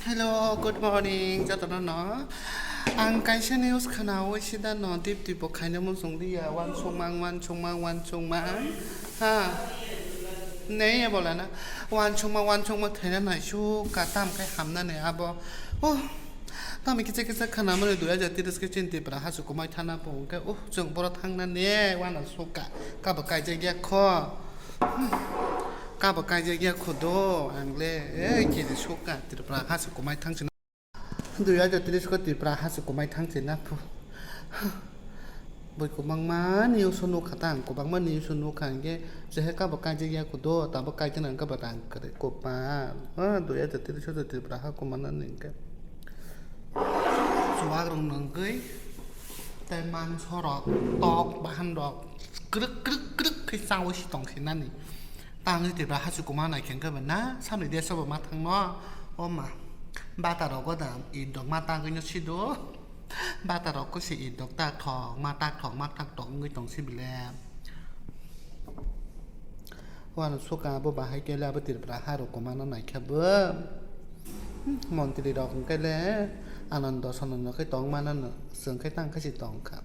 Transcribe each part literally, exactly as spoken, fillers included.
Hello, good morning, jotono no. Ang kaisa news khanaui sida no dip dip bo khaina muchung liya, wansukmang, wansukmang, wansukmang. Ha. Nei abo lana. Wansukma, wansukma thaina naisuk ka tam khai hamna ne abo. Oh. Tamo kisa kisa khana mani dui hajar tris khe chini Tripura hasu kumai thana po hwnkhe. Oh, chwng boro thangna ne, wana suka. Kabo kaijak ya kho. Kabo kaijak ya kho do, ang le, eh, kiri suka, Tripura hasu kumai thang sina. Dui hajar tris ko Tripura hasu kumai thang sina phu. Bui kwbangma news o nukha ta ang, kwbangma news o nukha hwnkhe, jehe kabo kaijak ya kho do, tabo kaijak nang kabo rang kwrwi kwbang. Ah, dui hajar tris o Tripura ha kumana ni hwnkhe. Chuwak rok nungwi, tei mangso rok, tok, bahan rok, kwrwk, kwrwk, kwrwk khe chaui si tong khe nani. Tangwi Tripura hasu kuma nai khe hwnkhe bo na, samni deso bo ma thang no, o ma. Bata rogo da, it rok ma tangwi no si do. Bata rok ko se it rok tak thok, ma tak thok, ma tak thok wngwi tong si bile. Wano suka abo bahai kele abo Tripura ha rok kuma no nai khe bo. Montri rok hwnkhe le anando sanando khe tong ma nano, chwng khe tang khe si tong kha.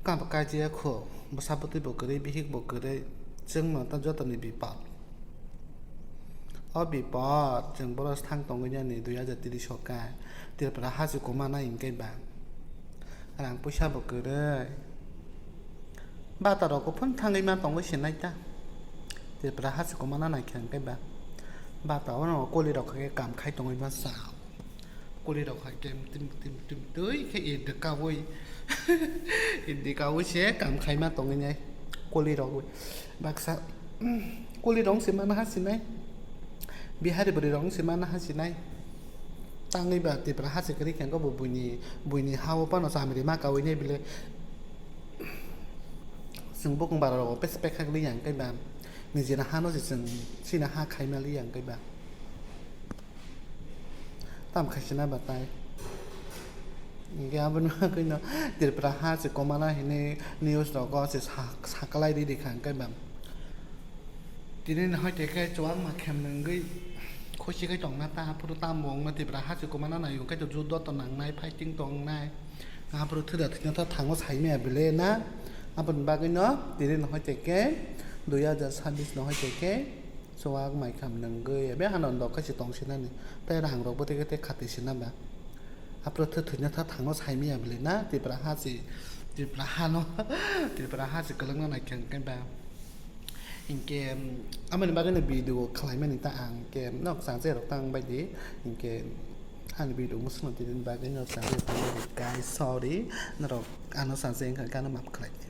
Kabo kaijak ya kho, bwsa bwtwi bo kwrwi, bihik bo kwrwi, chwngno ta jotoni bipod. O bipod, chwng boro thang tongwi nani dui hajar tris o khe, Tripura hasu kuma nai hwnkhe ba. Rang puisa bo kwrwi. Bata rok phone thangwi ma tongwi sinai ta. Tripura hasu kuma nai khe hwnkhe ba. Bata o no koli rok khe kam khai tongwi ma sa. Kuli rok hai ke tim, tim, tim, twi khe ede kaui. Ede kaui se kam khaima tongwi nai. Kuli rok baksa, kuli rok se mana ha sinai. Bihari bwrwi rok se mana ha sinai. Tangwi ba Tripura ha se kwrwi khe bo buini, buini ha o phano chamri ma kaui nai bile. Chwng bukung bara rok pes pekha li yang kai ba. Nijina ha no se chwng sina ha khaima li yang kai ba. Tam khaisina batai. Hingke aboni bagwino Tripura ha se komana hinui news rogo se sa-, sakalai ridi kha hingke bam. Tini no hoi teke chuwak ma khem nungwi khusi khai tongna ta, aphuru tamo wngma Tripura ha se komana nai hingke to judo to nangnai, fighting tongnai. Aphuru thwda thwino thango saimaya bile na. Aboni bagwino tini no hoi teke dui hajar sabis no hoi teke. Chuwak mai kham nungwi ebe hano dok khe se tong sinani. Tei rang rok bo tei khe tei khati sina ba. Aphuru thwi thwina tha thangno saimaya bwle na Tripura ha se, Tripura hano, Tripura ha se kwlwngna nai khe hwnkhe ba. Hinkhe, amoni bagwi no video khlaimani ta ang khe nok chajai rok tang bai di. Hinkhe ani video mwswkno tini bagwi nok chajai rok tang bai di. Guys, sorry. Norok ano chajai wngkha khe ano maaf khlai di.